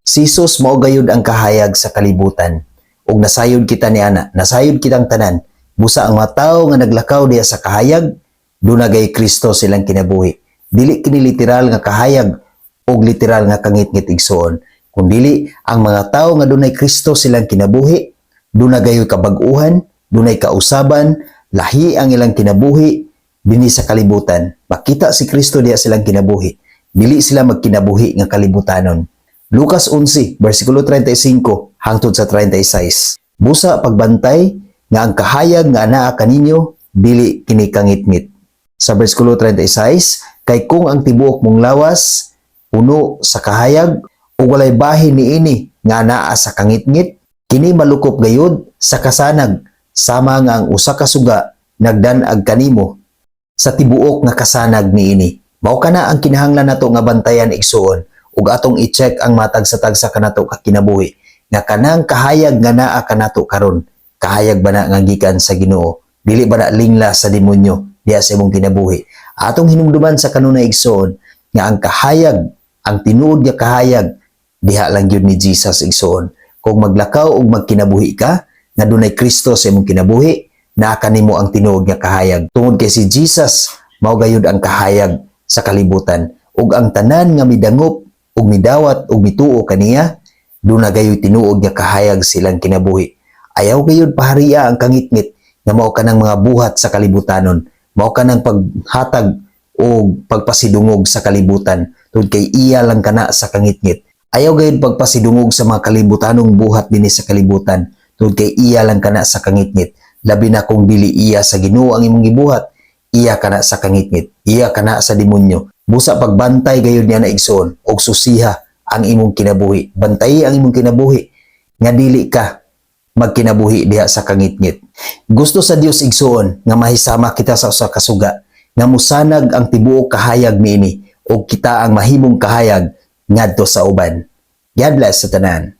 Si Jesus mao gayud ang kahayag sa kalibutan. Ug nasayod kita niana, nasayod kitang tanan. Busa ang mga tawo nga naglakaw diha sa kahayag, duna gay Kristo silang kinabuhi. Dili kini literal nga kahayag ug literal nga kangitngit, igsuon. Kundili ang mga tawo nga dunay Kristo silang kinabuhi, duna gayoy kabag-uhan, dunay kausaban, lahi ang ilang kinabuhi dinhi sa kalibutan. Makita si Kristo diha silang kinabuhi. Dili sila magkinabuhi nga kalibutanon. Lucas 11, versikulo 35 hangtod sa 36. Busa pagbantay nga ang kahayag nga anaa kaninyo dili kini kangitngit. Sa versikulo 36, kay kung ang tibuok mong lawas puno sa kahayag ug walay bahin niini nga anaa sa kangitngit, kini malukop gayud sa kasanag sama nga ang usa ka suga nagdan-ag kanimo sa tibuok nga kasanag niini. Mao kana ang kinahanglan nato nga bantayan, igsuon, ug atong i-check ang matag sa tagsa kanato ka kinabuhi nga kanang kahayag nga naa kanato karon, kahayag ba na nga gikan sa Ginoo? Dili ba na lingla sa demonyo diha sa imong kinabuhi? Atong hinumduman sa kanunay, igsuon, nga ang kahayag, ang tinuod nga kahayag, diha lang gyud ni Jesus, igsuon. Kung maglakaw ug magkinabuhi ka nga dunay Kristo sa imong kinabuhi, naa kanimo ang tinuod nga kahayag tungod kay si Jesus mao gayud ang kahayag sa kalibutan, ug ang tanan nga midangop ug midawat ug mituo kaniya, duna gayoy tinuod nga kahayag silang kinabuhi. Ayaw gayud paharia ang kangitngit nga mao kanang mga buhat sa kalibutanon, mao kanang paghatag o pagpasidungog sa kalibutan tungod kay iya lang kana sa kangitngit. Ayaw gayud pagpasidungog sa mga kalibutanong buhat dinhi sa kalibutan tungod kay iya lang kana sa kangitngit, labi na kung dili iya sa Ginoo ang imong gibuhat. Iya kana sa kangitngit, iya kana sa demonyo. Busa pagbantay gayud niya na, igsoon, og susiha ang imong kinabuhi. Bantayi ang imong kinabuhi nga dili ka magkinabuhi diha sa kangitngit. Gusto sa Dios, igsuon, nga mahisama kita sa usa ka suga nga musanag ang tibuok kahayag niini ug kita ang mahimong kahayag ngadto sa uban. God bless sa tanan.